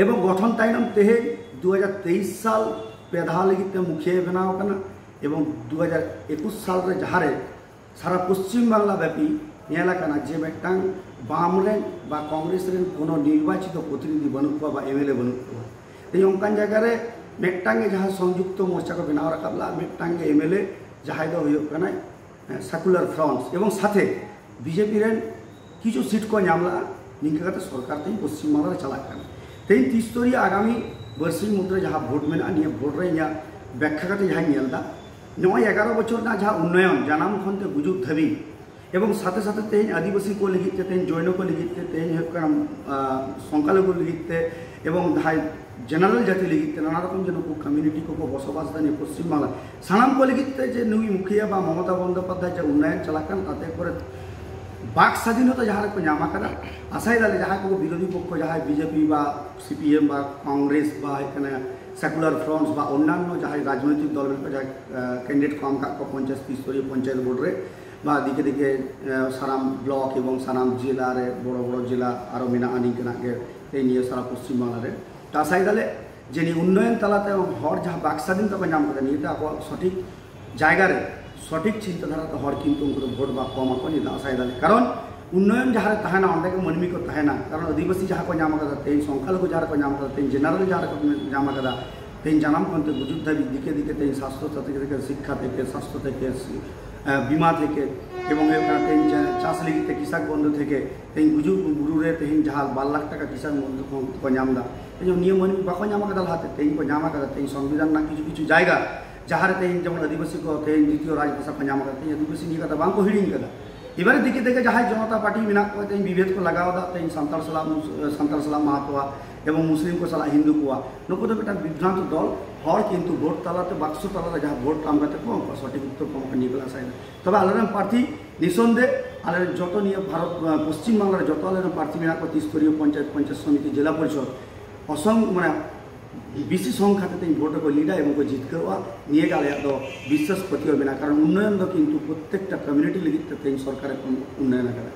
ᱮᱵᱚᱝ ᱜᱚᱴᱷᱚᱱ ᱛᱟᱭᱱᱚᱢ ᱛᱮᱦᱮᱧ ᱫᱩ ᱦᱟᱡᱟᱨ ᱛᱮᱭᱤᱥ ᱥᱟᱞ ᱯᱮ ᱫᱷᱟᱣ ᱞᱟᱹᱜᱤᱫ ᱛᱮ ᱢᱩᱠᱷᱤᱭᱟᱹ ᱵᱮᱱᱟᱣ ᱟᱠᱟᱱᱟ᱾ ᱮᱵᱚᱝ ᱫᱩ ᱦᱟᱡᱟᱨ ᱮᱠᱩᱥ ᱥᱟᱞ ᱨᱮ ᱡᱟᱦᱟᱸ ᱨᱮ ᱥᱟᱨᱟ ᱯᱚᱥᱪᱤᱢ ᱵᱟᱝᱞᱟ ᱵᱮᱯᱤ ᱧᱮᱞ ᱟᱠᱟᱱᱟ ᱡᱮ ᱢᱤᱫᱴᱟᱝ ᱵᱟᱢ ᱨᱮᱱ ᱵᱟ ᱠᱚᱝᱜᱨᱮᱥ ᱨᱮᱱ ᱠᱳᱱᱳ ᱱᱤᱨᱵᱟᱪᱤᱛᱚ ᱯᱨᱚᱛᱤᱱᱤᱫᱷᱤ ᱵᱟᱹᱱᱩᱜ ᱠᱚᱣᱟ ᱵᱟ ᱮᱢᱮᱞᱮ ᱵᱟᱹᱱᱩᱜ ᱠᱚᱣᱟ᱾ ᱛᱮᱦᱮᱧ ᱚᱱᱠᱟᱱ ᱡᱟᱭᱜᱟ ᱨᱮ ᱢᱤᱫᱴᱟᱝ ᱜᱮ ᱡᱟᱦᱟᱸ ᱥᱚᱝᱡᱩᱠᱛᱚ ᱢᱳᱨᱪᱟ ᱠᱚ ᱵᱮᱱᱟᱣ ᱨᱟᱠᱟᱵ ᱞᱮᱫᱼᱟ, ᱢᱤᱫᱴᱟᱝ ᱜᱮ ᱮᱢᱮᱞᱮ ᱡᱟᱦᱟᱸᱭ ᱫᱚ ᱦᱩᱭᱩᱜ ᱠᱟᱱᱟᱭ ᱥᱮᱠᱩᱞᱟᱨ ᱯᱷᱨᱚᱱᱴ, ᱮᱵᱚᱝ ᱥᱟᱛᱷᱮ ᱵᱤᱡᱮᱯᱤ ᱨᱮᱱ ᱠᱤᱪᱷᱩ ᱥᱤᱴ ᱠᱚ ᱧᱟᱢ ᱞᱮᱫᱼᱟ᱾ ᱱᱤᱝᱠᱟᱹ ᱠᱟᱛᱮ ᱥᱚᱨᱠᱟᱨ ᱛᱮᱦᱮᱧ ᱯᱚᱥᱪᱤᱢ ᱵᱟᱝᱞᱟ ᱨᱮ ᱪᱟᱞᱟᱜ ᱠᱟᱱᱟ᱾ ᱛᱮᱦᱮᱧ ᱛᱤᱥ ᱛᱟᱹᱨᱤᱠᱷ ᱟᱜᱟᱢᱤ ᱵᱟᱨᱥᱤᱧ ᱢᱩᱫᱽᱨᱮ ᱡᱟᱦᱟᱸ ᱵᱷᱳᱴ ᱢᱮᱱᱟᱜᱼᱟ, ᱱᱤᱭᱟᱹ ᱵᱷᱳᱴ ᱨᱮ ᱤᱧᱟᱹᱜ ᱵᱮᱠᱠᱷᱟ ᱠᱟᱛᱮ ᱡᱟᱦᱟᱸᱧ ᱧᱮᱞ ᱮᱫᱟ, ᱱᱚᱜᱼᱚᱭ ᱮᱜᱟᱨᱚ ᱵᱚᱪᱷᱚᱨ ᱨᱮᱱᱟᱜ ᱡᱟᱦᱟᱸ ᱩᱱᱱᱚᱭᱚᱱ ᱡᱟᱱᱟᱢ ᱠᱷᱚᱱ ᱛᱮ ᱜᱩᱡᱩᱜ ᱫᱷᱟᱹᱵᱤᱡ, ᱮᱵᱚᱝ ᱥᱟᱛᱷᱮ ᱥᱟᱛᱷᱮ ᱛᱮᱦᱮᱧ ᱟᱹᱫᱤᱵᱟᱹᱥᱤ ᱠᱚ ᱞᱟᱹᱜᱤᱫ ᱛᱮ, ᱛᱮᱦᱮᱧ ᱡᱚᱭᱱᱚ ᱠᱚ ᱞᱟᱹᱜᱤᱫ ᱛᱮ, ᱛᱮᱦᱮᱧ ᱦᱩᱭᱩᱜ ᱠᱟᱱᱟ ᱟᱸ, ᱥᱚᱝᱠᱷᱟᱞᱚᱜᱷᱩ ᱞᱟᱹᱜᱤᱫ ᱛᱮ, ᱮᱵᱚᱝ ᱡᱟᱦᱟᱸᱭ ᱡᱮᱱᱟᱨᱮᱞ ᱡᱟᱹᱛᱤ ᱞᱟᱹᱜᱤᱫ ᱛᱮ, ᱱᱟᱱᱟ ᱨᱚᱠᱚᱢ ᱡᱮ ᱱᱩᱠᱩ ᱠᱚᱢᱤᱭᱩᱱᱤᱴᱤ ᱠᱚᱠᱚ ᱵᱚᱥᱚᱵᱟᱥ ᱮᱫᱟ ᱱᱤᱭᱟᱹ ᱯᱚᱥᱪᱤᱢ ᱵᱟᱝᱞᱟ, ᱥᱟᱱᱟᱢ ᱠᱚ ᱞᱟᱹᱜᱤᱫ ᱛᱮ ᱡᱮ ᱱᱩᱭ ᱢᱩᱠᱷᱤᱭᱟᱹ ᱵᱟ ᱢᱚᱢᱚᱛᱟ ᱵᱚᱱᱫᱳᱯᱟᱫᱽᱫᱷᱟᱭ ᱡᱮ ᱩᱱᱱᱚᱭᱚᱱ ᱪᱟᱞᱟᱜ ᱠᱟᱱ, ᱛᱟᱛᱮ ᱠᱚᱨᱮ ᱵᱟᱠ ᱥᱟᱫᱷᱤᱱᱚᱛᱟ ᱡᱟᱦᱟᱸ ᱨᱮᱠᱚ ᱧᱟᱢ ᱟᱠᱟᱫᱟ, ᱟᱥᱟᱭ ᱫᱟᱞᱮ ᱡᱟᱦᱟᱸᱭ ᱠᱚ ᱵᱤᱨᱳᱫᱷᱤ ᱯᱚᱠᱠᱷᱚ, ᱡᱟᱦᱟᱸᱭ ᱵᱤᱡᱮᱯᱤ ᱵᱟ ᱥᱤᱯᱤᱮᱢ ᱵᱟ ᱠᱚᱝᱜᱨᱮᱥ ᱵᱟ ᱦᱩᱭᱩᱜ ᱠᱟᱱᱟ ᱥᱮᱠᱩᱞᱟᱨ ᱯᱷᱨᱚᱱᱴ ᱵᱟ ᱚᱱᱱᱟᱱᱱᱚ ᱡᱟᱦᱟᱸᱭ ᱨᱟᱡᱽᱱᱳᱭᱛᱤᱠ ᱫᱚᱞ ᱢᱮᱱᱟᱜ ᱠᱚᱣᱟ, ᱡᱟᱦᱟᱸᱭ ᱠᱮᱱᱰᱤᱰᱮᱴ ᱠᱚ ᱮᱢ ᱟᱠᱟᱫ ᱠᱚᱣᱟ ᱯᱚᱧᱪᱟᱭᱮᱛ ᱛᱨᱤᱥᱛᱚᱨᱤᱭᱚ ᱯᱚᱧᱪᱟᱭᱮᱛ ᱵᱳᱨᱰ ᱨᱮ, ᱵᱟ ᱫᱤᱠᱮ ᱫᱤᱠᱮ ᱥᱟᱱᱟᱢ ᱵᱞᱚᱠ ᱮᱵᱚᱝ ᱥᱟᱱᱟᱢ ᱡᱮᱞᱟ ᱨᱮ, ᱵᱚᱲᱚ ᱵᱚᱲᱚ ᱡᱮᱞᱟ ᱟᱨᱚ ᱢᱮᱱᱟᱜᱼᱟ ᱱᱤᱝᱠᱟᱹᱱᱟᱜ ᱜᱮ ᱛᱮᱦᱮᱧ ᱱᱤᱭᱟᱹ ᱥᱟᱨᱟ ᱯᱚᱥᱪᱤᱢ ᱵᱟᱝᱞᱟ ᱨᱮ᱾ ᱛᱚ ᱟᱥᱟᱭ ᱫᱟᱞᱮ ᱡᱮ ᱱᱤᱭᱟᱹ ᱩᱱᱱᱚᱭᱚᱱ ᱛᱟᱞᱟᱛᱮ ᱦᱚᱲ ᱡᱟᱦᱟᱸ ᱵᱟᱠ ᱥᱟᱫᱷᱤᱱ ᱛᱮᱠᱚ ᱧᱟᱢ ᱠᱟᱫᱟ, ᱱᱤᱭᱟᱹᱛᱮ ᱟᱠᱚᱣᱟᱜ ᱥᱚᱴᱷᱤᱠ ᱡᱟᱭᱜᱟ ᱨᱮ ᱥᱚᱴᱷᱤᱠ ᱪᱤᱱᱛᱟᱹ ᱫᱷᱟᱨᱟ ᱛᱮ ᱦᱚᱲ ᱠᱤᱱᱛᱩ ᱩᱱᱠᱩ ᱫᱚ ᱵᱷᱳᱴ ᱵᱟᱠᱚ ᱮᱢᱟ ᱠᱚᱣᱟ, ᱱᱤᱭᱟᱹ ᱫᱚ ᱟᱥᱟᱭ ᱫᱟᱞᱮ᱾ ᱠᱟᱨᱚᱱ ᱩᱱᱱᱚᱭᱚᱱ ᱡᱟᱦᱟᱸ ᱨᱮ ᱛᱟᱦᱮᱱᱟ, ᱚᱸᱰᱮ ᱜᱮ ᱢᱟᱹᱱᱢᱤ ᱠᱚ ᱛᱟᱦᱮᱱᱟ᱾ ᱠᱟᱨᱚᱱ ᱟᱹᱫᱤᱵᱟᱹᱥᱤ ᱡᱟᱦᱟᱸ ᱠᱚ ᱧᱟᱢ ᱟᱠᱟᱫᱟ, ᱛᱮᱦᱮᱧ ᱥᱚᱝᱠᱷᱟᱞᱚᱜᱷᱩ ᱡᱟᱦᱟᱸ ᱨᱮᱠᱚ ᱧᱟᱢ ᱟᱠᱟᱫᱟ, ᱛᱮᱦᱮᱧ ᱡᱮᱱᱟᱨᱮᱞ ᱡᱟᱦᱟᱸ ᱨᱮᱠᱚ ᱧᱟᱢ ᱟᱠᱟᱫᱟ, ᱛᱮᱦᱮᱧ ᱡᱟᱱᱟᱢ ᱠᱷᱚᱱ ᱛᱮ ᱜᱩᱡᱩᱜ ᱫᱷᱟᱹᱵᱤᱡ ᱫᱤᱠᱮ ᱫᱤᱠᱮ ᱛᱮᱦᱮᱧ ᱥᱟᱥᱛᱷᱚ ᱛᱷᱮᱠᱮ, ᱥᱤᱠᱠᱷᱟ ᱛᱷᱮᱠᱮ, ᱥᱟᱥᱛᱷᱚ ᱛᱷᱮᱠᱮ, ᱵᱤᱢᱟ ᱛᱷᱮᱠᱮ, ᱮᱵᱚᱝ ᱦᱩᱭᱩᱜ ᱠᱟᱱᱟ ᱛᱮᱦᱮᱧ ᱪᱟ-, ᱪᱟᱥ ᱞᱟᱹᱜᱤᱫ ᱛᱮ ᱠᱤᱥᱟᱠ ᱵᱚᱱᱫᱷᱩ ᱛᱷᱮᱠᱮ, ᱛᱮᱦᱮᱧ ᱜᱩᱡᱩᱜ ᱵᱩᱨᱩ ᱨᱮ ᱛᱮᱦᱮᱧ ᱡᱟᱦᱟᱸ ᱵᱟᱨ ᱞᱟᱠᱷ ᱴᱟᱠᱟ ᱠᱤᱥᱟᱠ ᱵᱚᱱᱫᱷᱩ ᱠᱷᱚᱱ ᱠᱚ ᱧᱟᱢ ᱮᱫᱟ, ᱛᱮᱦᱮᱧ ᱱᱤᱭᱟᱹ ᱢᱟᱹᱱᱢᱤ ᱵᱟᱠᱚ ᱧᱟᱢ ᱟᱠᱟᱫᱟ ᱞᱟᱦᱟᱛᱮ, ᱛᱮᱦᱮᱧ ᱠᱚ ᱧᱟᱢ ᱟᱠᱟᱫᱟ᱾ ᱛᱮᱦᱮᱧ ᱥᱚᱝᱵᱤᱫᱷᱟᱱ ᱨᱮᱱᱟᱜ ᱠᱤᱪᱷᱩ ᱠᱤᱪᱷᱩ ᱡᱟᱭᱜᱟ ᱡᱟᱦᱟᱸ ᱨᱮ ᱛᱮᱦᱮᱧ ᱡᱮᱢᱚᱱ ᱟᱹᱫᱤᱵᱟᱹᱥᱤ ᱠᱚ ᱛᱮᱦᱮᱧ ᱫᱤᱛᱤᱭᱚ ᱨᱟᱡᱽ ᱵᱷᱟᱥᱟ ᱠᱚ ᱧᱟᱢ ᱟᱠᱟᱫᱟ, ᱛᱮᱦᱮᱧ ᱟᱹᱫᱤᱵᱟᱹᱥᱤ ᱱᱤᱭᱟᱹ ᱠᱟᱛᱷᱟ ᱵᱟᱝ ᱠᱚ ᱦᱤᱲᱤᱧ ᱟᱠᱟᱫᱟ᱾ ᱮᱵᱟᱨᱮ ᱫᱤᱠᱮ ᱫᱤᱠᱮ ᱡᱟᱦᱟᱸᱭ ᱡᱚᱱᱚᱛᱟ ᱯᱟᱨᱴᱤ ᱢᱮᱱᱟᱜ ᱠᱚᱣᱟ, ᱛᱮᱦᱮᱧ ᱵᱤᱵᱷᱮᱫ ᱠᱚ ᱞᱟᱜᱟᱣ ᱮᱫᱟ, ᱛᱮᱦᱮᱧ ᱥᱟᱱᱛᱟᱲ ᱥᱟᱞᱟᱜ ᱢᱩᱥ-, ᱥᱟᱱᱛᱟᱲ ᱥᱟᱞᱟᱜ ᱢᱟᱦᱟᱛᱚᱣᱟ ᱮᱵᱚᱝ ᱢᱩᱥᱞᱤᱢ ᱠᱚ ᱥᱟᱞᱟᱜ ᱦᱤᱱᱫᱩ ᱠᱚᱣᱟ, ᱱᱩᱠᱩ ᱫᱚ ᱢᱤᱫᱴᱟᱝ ᱵᱤᱵᱷᱨᱟᱱᱛ ᱫᱚᱞ᱾ ᱦᱚᱲ ᱠᱤᱱᱛᱩ ᱵᱷᱳᱴ ᱛᱟᱞᱟᱛᱮ, ᱵᱟᱠᱥᱚ ᱛᱟᱞᱟᱛᱮ ᱡᱟᱦᱟᱸ ᱵᱷᱳᱴ ᱮᱢ ᱠᱟᱛᱮ ᱠᱚ ᱩᱱᱠᱩ ᱥᱚᱴᱷᱤᱠ ᱩᱛᱛᱚᱨ ᱠᱚ ᱮᱢᱚᱜ ᱠᱟᱱᱟ, ᱱᱤᱭᱟᱹ ᱠᱚ ᱟᱥᱟᱭᱮᱫᱟ᱾ ᱛᱚᱵᱮ ᱟᱞᱮᱨᱮᱱ ᱯᱨᱟᱨᱛᱷᱤ ᱱᱤᱥᱚᱱᱫᱮᱦ, ᱟᱞᱮᱨᱮᱱ ᱡᱚᱛᱚ ᱱᱤᱭᱟᱹ ᱵᱷᱟᱨᱚᱛ, ᱯᱚᱥᱪᱤᱢ ᱵᱟᱝᱞᱟ ᱨᱮ ᱡᱚᱛᱚ ᱟᱞᱮᱨᱮᱱ ᱯᱨᱟᱨᱛᱷᱤ ᱢᱮᱱᱟᱜ ᱠᱚᱣᱟ, ᱛᱨᱤᱥ ᱥᱛᱚᱨᱤᱭᱚ ᱯᱚᱧᱪᱟᱭᱮᱛ, ᱯᱚᱧᱪᱟᱭᱮᱛ ᱥᱚᱢᱤᱛᱤ, ᱡᱮᱞᱟ ᱯᱚᱨᱤᱥᱚᱫ, ᱚᱥᱚᱝ, ᱢᱟᱱᱮ ᱵᱮᱥᱤ ᱥᱚᱝᱠᱷᱟ ᱛᱮ ᱛᱮᱦᱮᱧ ᱵᱷᱳᱴ ᱨᱮᱠᱚ ᱞᱤᱰᱟ ᱮᱵᱚᱝ ᱠᱚ ᱡᱤᱛᱠᱟᱹᱨᱚᱜᱼᱟ᱾ ᱱᱤᱭᱟᱹ ᱜᱮ ᱟᱞᱮᱭᱟᱜ ᱫᱚ ᱵᱤᱥᱥᱟᱥ ᱯᱟᱹᱛᱭᱟᱹᱣ ᱢᱮᱱᱟᱜᱼᱟ, ᱠᱟᱨᱚᱱ ᱩᱱᱱᱚᱭᱚᱱ ᱫᱚ ᱠᱤᱱᱛᱩ ᱯᱨᱚᱛᱛᱮᱠᱴᱟ ᱠᱚᱢᱤᱭᱩᱱᱤᱴᱤ ᱞᱟᱹᱜᱤᱫ ᱛᱮ ᱛᱮᱦᱮᱧ ᱥᱚᱨᱠᱟᱨᱮ ᱩᱱᱱᱚᱭᱚᱱ ᱟᱠᱟᱫᱟ᱾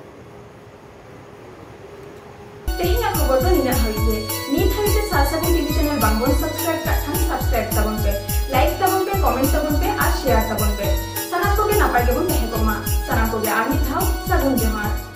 ᱛᱮᱦᱮᱧᱟᱜ ᱠᱷᱚᱵᱚᱨ ᱫᱚ ᱱᱤᱱᱟᱹᱜ ᱦᱟᱹᱵᱤᱡ ᱜᱮ᱾ ᱱᱤᱛ ᱦᱟᱹᱵᱤᱡ ᱛᱮ ᱥᱟᱨ ᱥᱟᱹᱜᱩᱱ ᱴᱤᱵᱷᱤ ᱪᱮᱱᱮᱞ ᱵᱟᱝᱵᱚᱱ ᱥᱟᱵᱥᱠᱨᱟᱭᱤᱵ ᱠᱟᱜ ᱠᱷᱟᱱ ᱥᱟᱵᱥᱠᱨᱟᱭᱤᱵ ᱛᱟᱵᱚᱱ ᱯᱮ, ᱞᱟᱭᱤᱠ ᱛᱟᱵᱚᱱ ᱯᱮ, ᱠᱚᱢᱮᱱᱴ ᱛᱟᱵᱚᱱ ᱯᱮ ᱟᱨ ᱥᱮᱭᱟᱨ ᱛᱟᱵᱚᱱ ᱯᱮ᱾ ᱥᱟᱱᱟᱢ ᱠᱚᱜᱮ ᱱᱟᱯᱟᱭ ᱜᱮᱵᱚᱱ ᱛᱟᱦᱮᱸ ᱠᱚᱜ ᱢᱟ᱾ ᱥᱟᱱᱟᱢ ᱠᱚᱜᱮ ᱟᱨ ᱢᱤᱫ ᱫᱷᱟᱣ ᱥᱟᱹᱜᱩᱱ ᱵᱚᱱ ᱡᱚᱢᱟ᱾